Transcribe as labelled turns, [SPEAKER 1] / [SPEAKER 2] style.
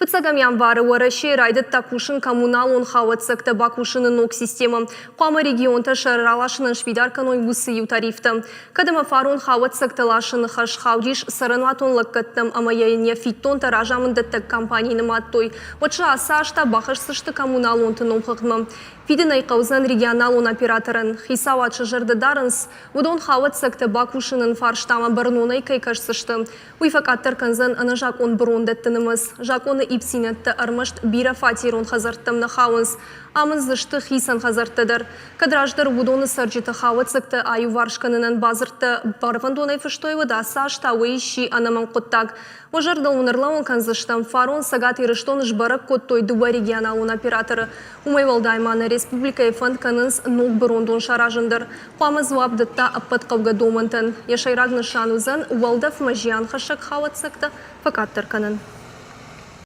[SPEAKER 1] Фыццӕгӕм январы Уӕрӕсейы райдыдта кусын коммуналон хауӕццӕгтӕ бакусыны ног системӕ. Хъуамӕ регионтӕ сӕ раласынӕн сфидар кӕной уыцы иу тарифтӕ. Кӕд ӕмӕ фарон хауӕццӕгтӕ ласыны хӕс хаудис цӕрӕнуатон лӕггӕдтӕм ӕмӕ йын йӕ фиддонтӕ разамынддӕттӕг компанийы нымадтой, уӕд сӕ ацы аз та бахӕсдзысты коммуналонты номхыгъдмӕ. Фидын ӕй хъӕудзӕн регионалон операторӕн. Хицауад сӕ зӕрдӕ дарынц, уыдон хауӕццӕгтӕ бакусынӕн фарстамӕ бӕрнонӕй кӕй кӕсдзысты. Уый фӕкъаддӕр кӕндзӕн ӕнӕзакъон бырондӕтты нымӕц. Закъоны ивддзинӕдтӕ ӕрмӕст бирӕфатерон хӕдзӕрттӕм нӕ хауынц. Амынд дзы сты хицӕн хӕдзӕрттӕ дӕр. Кӕд раздӕр уыдоны цӕрджыты хауӕццӕгтӕ аиуварс кӕнынӕн бадзырдтӕ барвӕндонӕй фыстой, уӕд ацы аз та уый сси ӕнӕмӕнг хъуыддаг. Уӕ зӕрдыл уын ӕрлӕууын кӕндзыстӕм, фарон Цӕгат Ирыстоны сбӕрӕг кодтой дыууӕ регионалон операторы. Уымӕй уӕлдай ма нӕ республикӕйы фӕнд кӕнынц ног бырондон саразын дӕр. Хъуамӕ дзуапп дӕтта ӕппӕт хъӕугӕ домӕнтӕн. Йӕ сӕйраг нысан уыдзӕн уӕлдӕфмӕ зианхӕссӕг хауӕццӕгтӕ фӕкъаддӕр кӕнын.